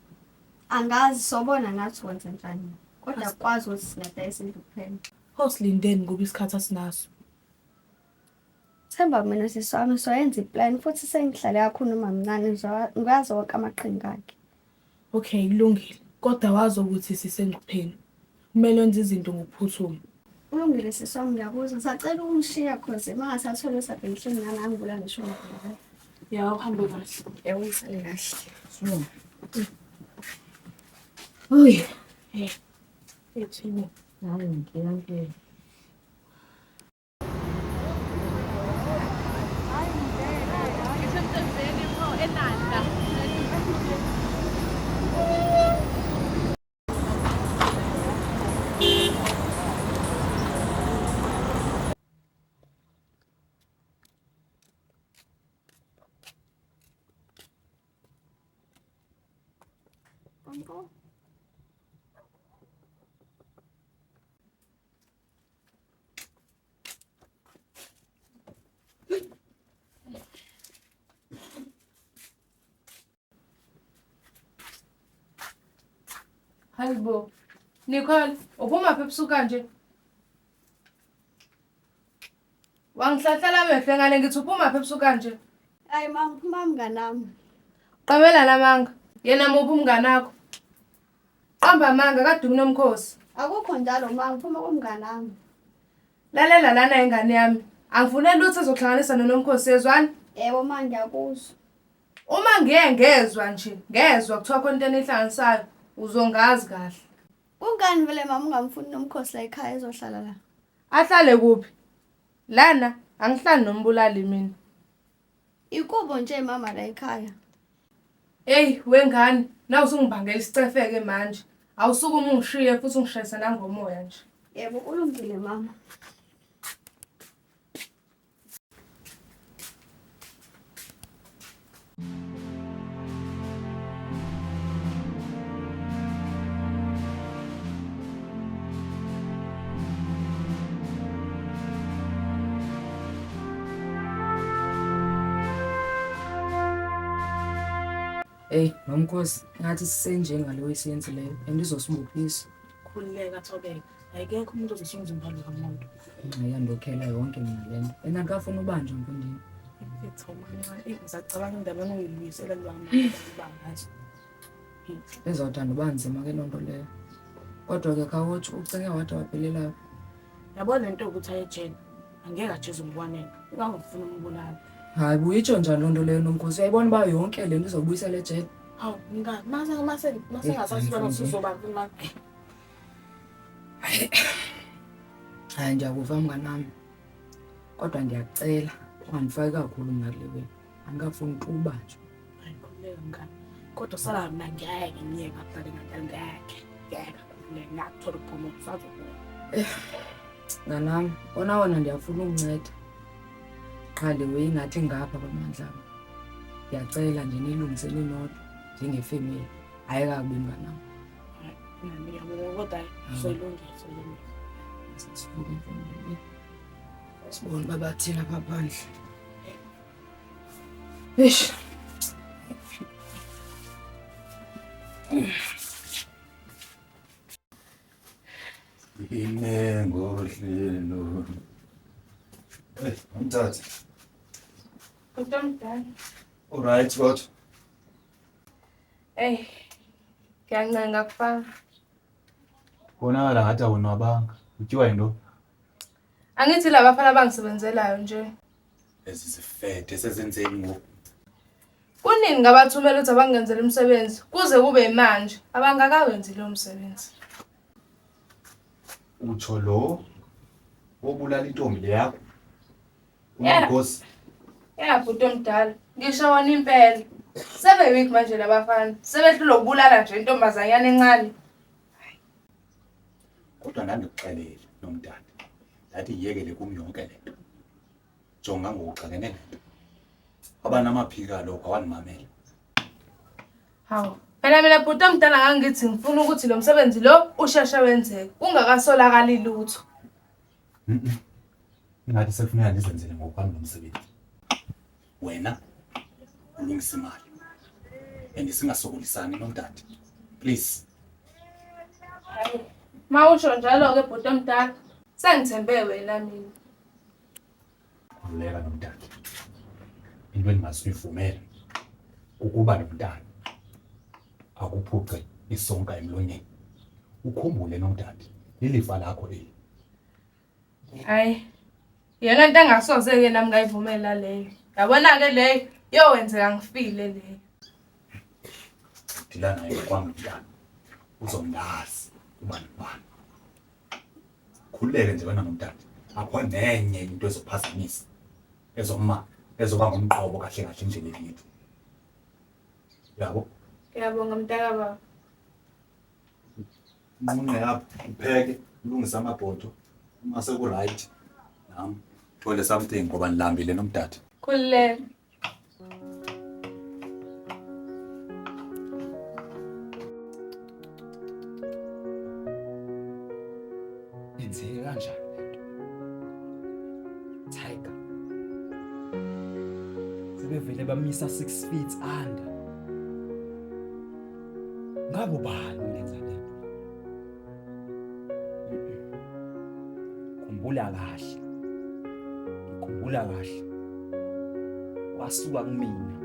Speaker 2: Angazi sobona nathi wenze njani. Kodwa akukwazi ukuthi singadayisa indlu kuphela.
Speaker 1: Pho silindeni ngoba isikhathi asinaso.
Speaker 2: Themba mina sisi wami soyenza iplan futhi sengihlale kakhulu nomamncane ngiwazi wonke amaqhinga akhe.
Speaker 1: Okay, kulungile. Kodwa wazi ukuthi sisengcupheni. Kumele wenze izinto ngokuphuthuma.
Speaker 2: Kulungile sisi wami ngiyakuzwa. Ngisacela ukungishiya cause uma ngathathola usabhe ngihleli nami angibula ngisho ngibulala.
Speaker 1: Ya, uhambe kahle.
Speaker 2: Yebo ngisale kahle.
Speaker 4: Uy.
Speaker 1: Eh. Ethini?
Speaker 4: Hayi ngiyangena.
Speaker 3: Hayibo. Nicole, uphuma phi ebusuku kanje? Wangihlahlela amehlo ngane ngithi uphuma phi ebusuku kanje?
Speaker 2: Hayi ma ngiphuma mnganami.
Speaker 3: Qamela lamanga. Yena muphi umnganakho? Qamba amanga kade unomkhosi.
Speaker 2: Akukho njalo ma ngiphuma kumnganami.
Speaker 3: Lalela lana ingane yami. Angifune lutho ezokuhlanganisa nonomkhosi yezwani.
Speaker 2: Yebo ma ngiyakuzwa.
Speaker 3: Uma ngiye ngezwa nje, ngezwa kuthiwa khona into enihlanganisayo, uzongazi kahle.
Speaker 2: Kungani vele mama ungamfuni nomkhosi la ekhaya ezohlala la?
Speaker 3: Ahlale kuphi? Lana angihlali nombulali mina.
Speaker 2: Ikubo nje mama la ekhaya.
Speaker 3: Hey wengane, nawu usungibangela isicefeke manje. Awusuke uma ungishiye futhi ungishayisa nangomoya nje.
Speaker 2: Yebo kulungile mama.
Speaker 4: Eyi nomkhosi ngathi sisenje ngale esiyenzileyo and izosibophisa.
Speaker 1: Khululeka Thobeka. Ayikekho umuntu ozosunza umthwalo kamuntu.
Speaker 4: Iyandokhela yonke mina le nto. And andikafuni ubanjwa mfundini.
Speaker 1: Ngisacabanga indaba engiyibuyisela lwami ngazo.
Speaker 4: Izawuthanda uba nzima ke loo nto leyo. Kodwa ke khawutsho ucinge wade waphelela phi?
Speaker 1: Yabona lento yokuthi aye ejele angeke ajeze ngokwanele. Ungangifuna umbulala.
Speaker 4: Hayi buyitsho njani loo nto leyo nomkhosi? Uyayibona uba yonke le nto izobuyisela ejele?
Speaker 1: Hawu mngani, mase mase mase ngasasibona sizoba manje.
Speaker 4: Hayi ndiyakuva mnganami. Kodwa ndiyakucela ungandifaki kakhulu mna kule wena. Andikafuni tu ubanjwa.
Speaker 1: Hayi khululeka mngani. Kodwa sala mina ngeke ngiyeke akuhlale ngale ngeke. Ngeke khululeka ngiyakuthola ukuphuma usazobona.
Speaker 4: Eh, mnganami, kona wona ndiyafuna ukunceda. Qha le way ingathi ngapha kwamandla am. Ndiyacela nje nilungise ninodwa njengefemeli. Hayi kakubi mnganam.
Speaker 1: Hayi, mngani ngiyabonga kodwa soyilungisa soyilungisa.
Speaker 4: Sibuke mfondini. Sibone uba bathini apha phandle. Eish.
Speaker 6: Ime ngohlelo. Hey, umthathe.
Speaker 3: Bhuti omdala.
Speaker 6: Alright kodwa.
Speaker 3: Ey. Ngiyancenga kufana.
Speaker 6: Bonakala ngathi awonwabanga. Utyiwa yintoni?
Speaker 3: Angithi laba bafana abangisebenzelayo nje.
Speaker 6: Lezi zifede sezenzeni ngoku?
Speaker 3: Kunini ngabathumela ukuthi abangenzele umsebenzi kuze kube manje abangakawenzi lo msebenzi.
Speaker 9: Utsho lo wobulala intombi le yakho.
Speaker 3: Yeah.
Speaker 9: Unonkosi.
Speaker 3: Ya bhuti omdala, ngisho wona impela. Sebe weak manje labafana. Sebehlulwa ukubulala nje intombazanyana encane.
Speaker 9: Kodwa ndandikuxelele nomdade. Ndathi yiyekele kum yonke le nto. Jonga ngokuxakene nento. Abanamaphika lokho awandimamela.
Speaker 3: Hawu. Phela mina bhuti omdala ngangithi ngifuna ukuthi lo msebenzi lo usheshe wenzeke. Kungakasolakali lutho.
Speaker 9: Ingathi sekufuneka ndizenzele ngokwami lo msebenzi. Wena ulungisa imali. And singasokolisani nomdade. Please.
Speaker 3: Hayi. Mawusho njalo ke bhuti omdala, sengithembe wena mina.
Speaker 9: Khululeka nomdade. Into endingazuyivumela kukuba lo mntana akuphuce isonka emlonyeni. Ukhumbule nomdade, lilifa lakho eli.
Speaker 3: Hayi. Yona into engasoze-ke nami ngayivumela leyo. Yabona-ke leyo, yowenzeka ngifile leyo.
Speaker 9: Dila naye ngokwami lo mntana. Uzongazi uba nobani. Khululeke nje wena nomdade. Akho nenye into ezophazamisa. Ezoma ezoba ngumqobo kahle kahle endleleni yethu. Yabo?
Speaker 3: Ngiyabonga mntakababa.
Speaker 9: Nqunqe apha, upheke, ulungise amabhodo. Uma seku-right, nami thole something ngoba nilambile nomdade.
Speaker 3: Khululeka.
Speaker 10: Yenzeke kanjani lento? Tiger. Sebevele bamisa 6 feet under. Ngabo bani ungenza lento? Khumbula kahle. Ngikhumbula kahle. Wasuka kumina.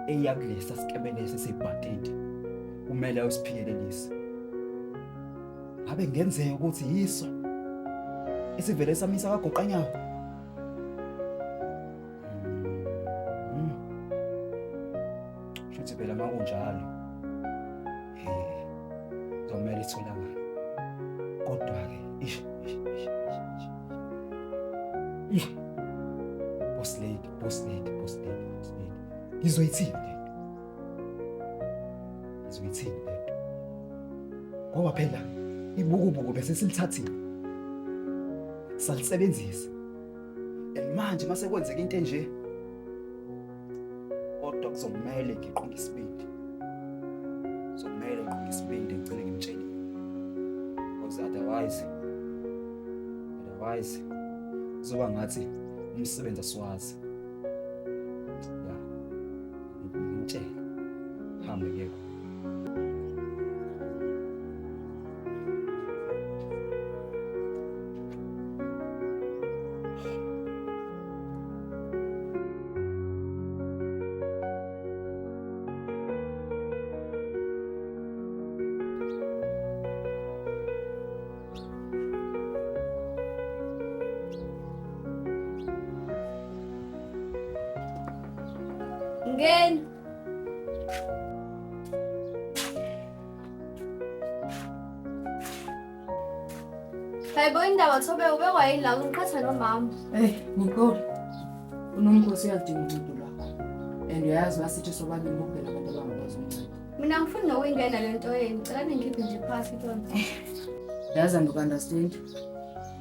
Speaker 10: Eya kulesa sikebelesi esibhatiti. Kumele ayosiphikelelisa. Ngabe kungenzeka ukuthi yiso esivele samisa kagoqanyawo. Shuthi phela makunjalo. Eh. Kuzomela itholakale. Kodwa ke ish ish ish ish. Ish. Boss lady, boss lady, boss lady, boss lady. Ngizoyithini lento? Ngizoyithini lento? Ngoba phela ibukubuku bese silithathile. Salisebenzisa. And manje mase kwenzeka into enje kodwa kuzomele ngiqonge isibindi. Kuzomele ngiqonge isibindi ngigcine ngimtshelile. Because otherwise kuzoba ngathi umsebenzi asiwazi. Ya. Ngimtshele. Hambe ngeke.
Speaker 2: Ngena. Hayibo indaba Thobe ubekwa yini la ungiqhatha nomama?
Speaker 4: Hey, Nicole. Unomkhosi uyaludinga uncedo lwakho. And uyazi uba sithi sobabili kuphela abantu abangakwazi umnceda.
Speaker 2: Mina ngifuna nokuyingena le nto yenu. Ngicela ningikhiphe nje phasi kuyona.
Speaker 4: Yazi andiku-understand.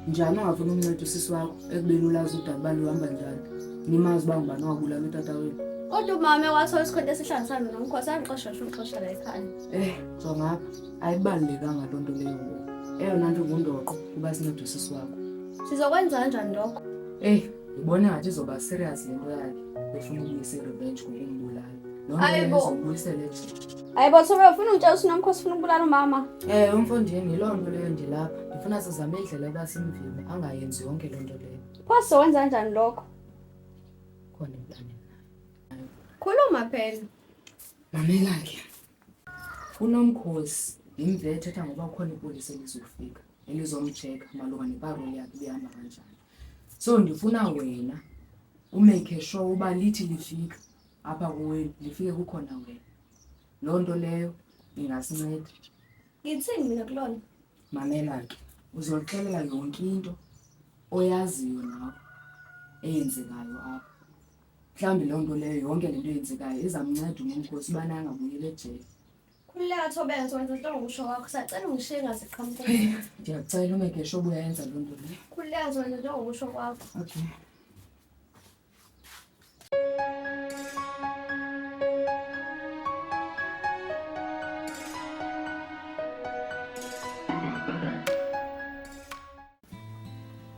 Speaker 4: Njani ungafuni umnceda usisi wakho ekubeni ulazi udaba uba luhamba njani? Nimazi uba ngubani owabulala utata wenu.
Speaker 2: Kodwa umama wathola isikhwente esihlangisana nomkhosi angixosha nje ungixosha la ekhaya.
Speaker 4: Eh, jonga apha. Ayibalulekanga loo nto leyo ngoku. Eyona nto ngundoqo kuba sincede usisi wakho.
Speaker 2: Sizokwenza kanjani lokho?
Speaker 4: Eyi, ndibona ngathi izoba serious le nto yakhe befuna ukubuyisa i-revenge ngokumbulala. Loo nto leyo
Speaker 2: Hayibo.
Speaker 4: izobuyisela ejele.
Speaker 2: Hayibo Thobe ufuna ungitshela ukuthi unomkhosi ufuna ukubulala umama?
Speaker 4: Eh, umfondini yiloo nto leyo ndilapha. Ndifuna sizame indlela yoba simvime angayenzi yonke loo nto leyo.
Speaker 2: Pho sizokwenza kanjani lokho?
Speaker 4: Khona iplani.
Speaker 2: Khuluma phela.
Speaker 4: Mamela ke. Unomkhosi ndimve ethetha ngoba kukhona ipolisa elizofika elizomjeka malunga neparoli yakhe ibihamba kanjani. So ndifuna wena umake sure uba lithi lifika Apha kowenu lifike kukhona wena. Loo nto leyo ingasinceda.
Speaker 2: Ngithini mina kulona?
Speaker 4: Mamela ke, uzolixelela yonke into oyaziyo nawe eyenzekayo apha. Mhlawumbi loo nto leyo yonke le nto eyenzekayo izamnceda uNomkhosi ubana angabuyeli ejele.
Speaker 2: Khululeka Thobeka, ngizokwenza into ngokusho kwakho. Sacela ungishiye ngaziqhamuka.
Speaker 4: Ndiyakucela umeke sure uba uyayenza loo nto leyo.
Speaker 2: Khululeka ngizokwenza into ngokusho kwakho.
Speaker 4: Okay.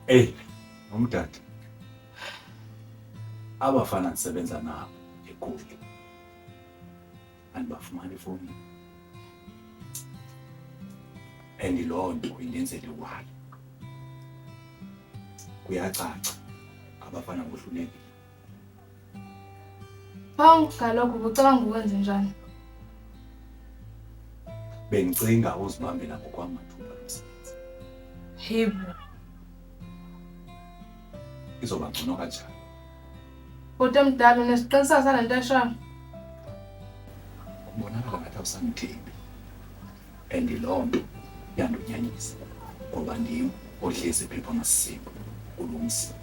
Speaker 6: Ey, nomdade. Abafana ndisebenza nabo eGoli. Andibafumani efowunini. And loo nto indenzela iwali. Kuyacaca abafana bohlulekile.
Speaker 3: Phawu ngalokho ubucabanga ukwenze njani?
Speaker 6: Bengicinga uzibambela ngokwami mathupha lo msebenzi.
Speaker 3: Hebo.
Speaker 6: Izoba ngcono kanjani?
Speaker 3: Bhuti omdala unesiqiniseko sale nto eshoyo?
Speaker 6: Kubonakala ngathi awusangithembi. And loo nto iyandonyanyisa ngoba ndim odlisa iphepha amasiko kulo mzi.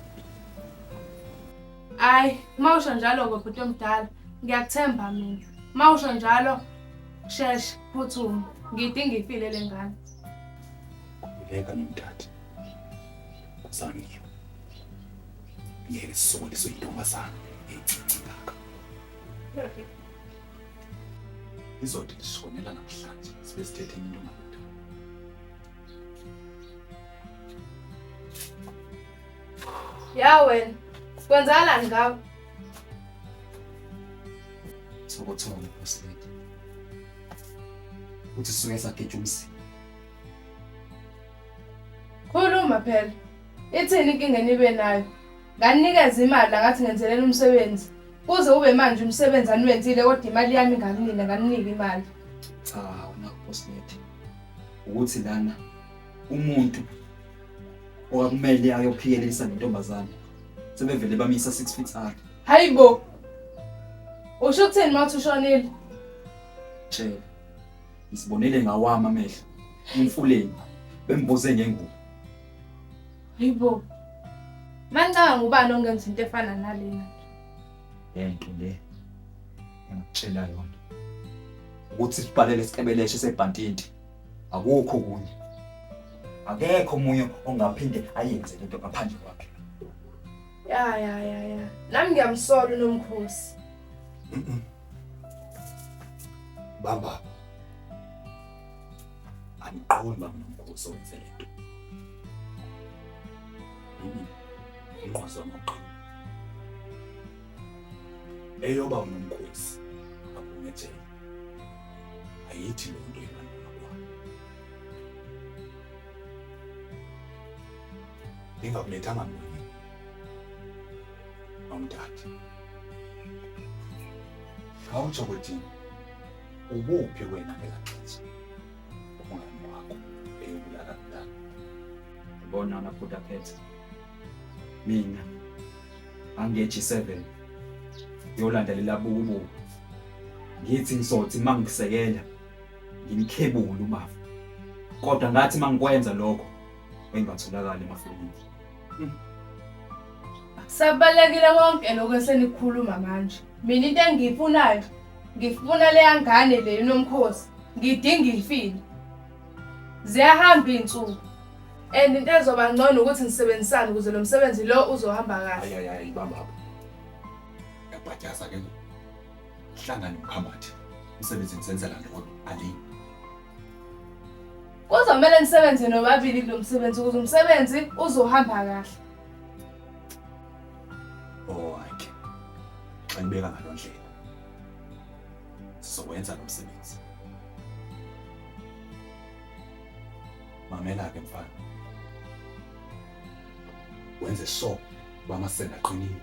Speaker 3: Hayi, uma usho njalo-ke bhuti omdala, ngiyakuthemba mina. Uma usho njalo, sheshe, phuthuma. Ngiyidinga ifile le ngane.
Speaker 6: Khululeka nomthatha. Kuzangiwe. Ngeke sisokoliswe intombazana encinci kangaka. Izothi lishonela namhlanje sibe sithethe enye into ngalutho.
Speaker 3: Ya wena, kwenzakalani ngawe?
Speaker 10: Thokothoko boss lady. Uthi sisuke sageja umzimba.
Speaker 3: Khuluma phela. Ithini inkinga enibe nayo? Nganikeza imali la ngathi ngenzelela umsebenzi. Kuze ube manje umsebenzi aniwenzile kodwa imali yami ingakunina nganinika imali.
Speaker 10: Cha, unakho boss lady. Ukuthi lana umuntu owakumele ayophikelisa nentombazane sebevele bamisa 6 feet under.
Speaker 3: Hayibo. Usho ukuthini uma uthi ushonile?
Speaker 10: Tshela. Ngisibonele ngawami amehlo emfuleni bembuze ngengubo.
Speaker 3: Hayibo. Mancanga ngubani ongenza into efana nalena?
Speaker 10: Lento le engikutshela yona ukuthi sibhalele isicebeleshe sebhantinti akukho okunye. Akekho omunye ongaphinde ayenze lento ngaphandle kwakhe.
Speaker 3: Ya ya ya ya. Nami ngiyamsola uNomkhosi.
Speaker 6: Bamba. Angiqondi uba nguNomkhosi owenze le nto. Umnqwazi wami awuqini. Eyoba uNomkhosi aphume ejele. Ayithi loo nto ibantwana kwami. Ndingakulethanga mlonyeni. Nomdade. Khawutsho kwedini. Ubuphi wena ngelaa xesha umngani wakho eyobulala mntana?
Speaker 10: Yabona nabhuti aphethe. Mina angiye G7 yolandelela bukubuku. Ngithi ngizothi mangisekela ngimkhebule ubaba. Kodwa ngathi mangikwenza lokho engatholakali emafonini.
Speaker 3: Sabalekile konke lokho esenikukhuluma manje. Mina into engiyifunayo ngifuna leya ngane le uNomkhosi. Ngidinga ifile. Ziyahamba iy'nsuku. And into ezoba ngcono ukuthi nisebenzisane ukuze lo msebenzi lo uzohamba kahle.
Speaker 6: Hayi hayi hayi bamba apho. Yabhatyaza ke ngoku. Hlangane umkhambathi. Umsebenzi ngisenzela ndodwa ali.
Speaker 3: Kuzomele nisebenze nobabili kulo msebenzi ukuze umsebenzi uzohamba kahle.
Speaker 6: Oh hayi. Xa nibeka ngaloo ndlela. Sizowenza lo msebenzi. Mamela ke mfana. Wenze sure uba amasende aqinile.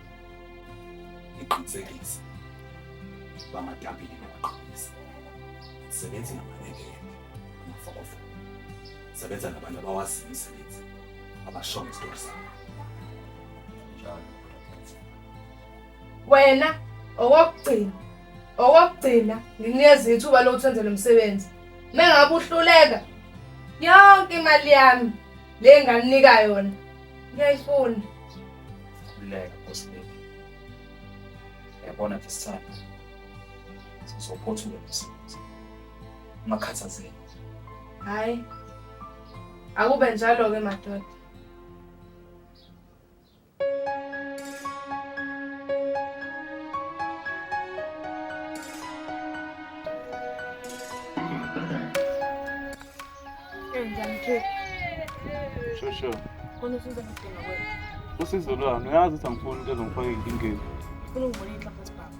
Speaker 6: Niqinisekise uba amatapile niyawaqinisa. Sebenza namanekele, amafokofoko. Sebenza nabantu abawaziyo umsebenzi, abasho ngesitori sabo.
Speaker 10: Njalo.
Speaker 3: Wena Okokugcina, okokugcina ngikunikeza ithuba lokuthi wenze lo msebenzi. Uma ngabe uhluleka, yonke imali yami le enganinika yona ngiyayifuna.
Speaker 8: Khululeka boss lady. Yabona this time sizophothula lo msebenzi. Ungakhathazeki.
Speaker 3: Hhayi, akube njalo-ke madoda.
Speaker 1: Njani Kate?
Speaker 11: Shosho,
Speaker 1: Khona usizo ngidinga kwena.
Speaker 11: usizo lwami uyazi ukuthi angifuni into ezongifaka ey'nkingeni.
Speaker 1: Ngifuna ukubona inhlamvu zesibhamu.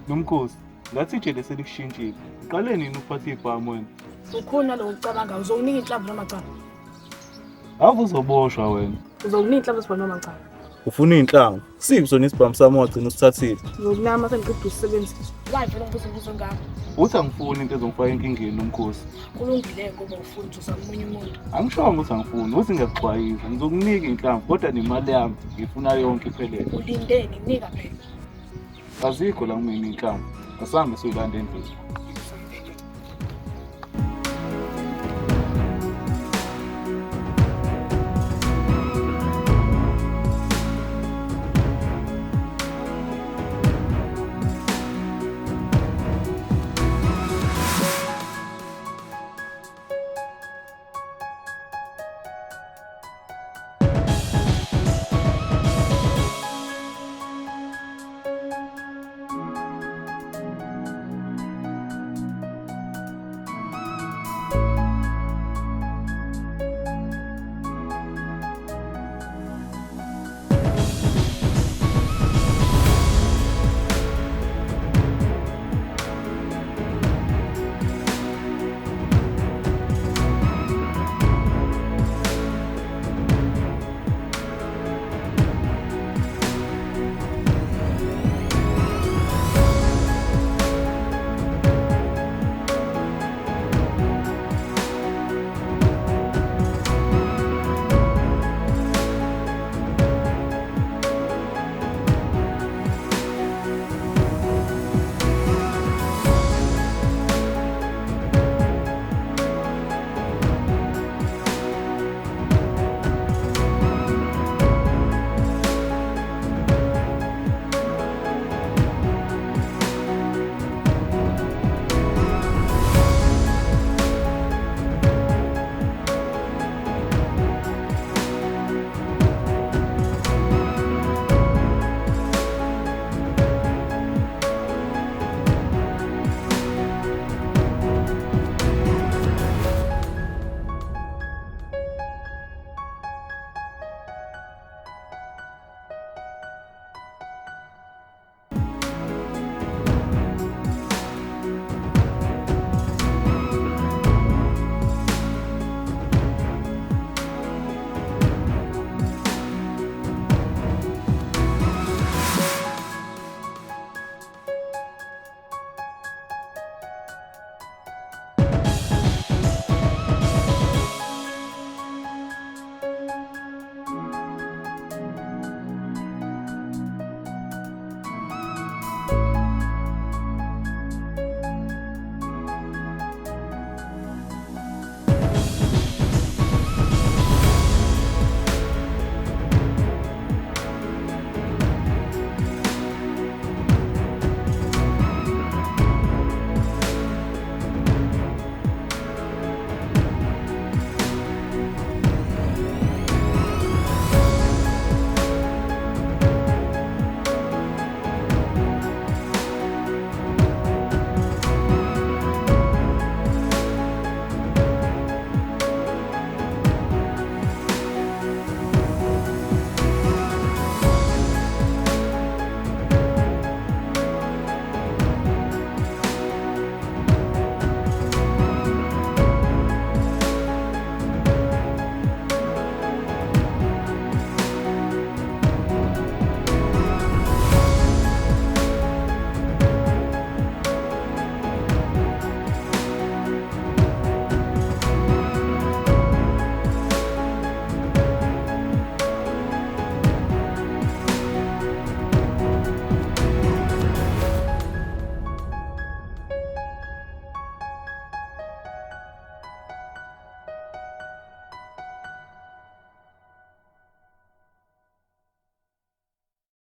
Speaker 11: Nomkhosi, ngathi ijele selikushintshile. Uqale nini ukuphatha ibhamu wena?
Speaker 1: Ukhona lo ucabanga uzokunika inhlamvu noma cha?
Speaker 11: Ave uzoboshwa wena.
Speaker 1: Uzokunika inhlamvu zesibhamu noma cha?
Speaker 11: Ufuna iy'nhlamvu. Siphi sona isibhamu sami wagcina usithathile?
Speaker 1: Uzokunika uma sengiqeda ukusebenzisa. Why vele ngibuza umbuzo ngakho?
Speaker 11: Uthi angifuni into ezongifaka enkingeni nomkhosi.
Speaker 1: Kulungile ngoba ufuna ukuthi omunye umuntu.
Speaker 11: Angishongo ukuthi angifuni, uthi ngiyakuxwayisa. Ngizokunika iy'nhlamvu kodwa nemali yami ngifuna yonke iphelele.
Speaker 1: Ulindeni nika phela.
Speaker 11: Azikho la kumina iy'nhlamvu. Asihambe siyoyilanda endlini.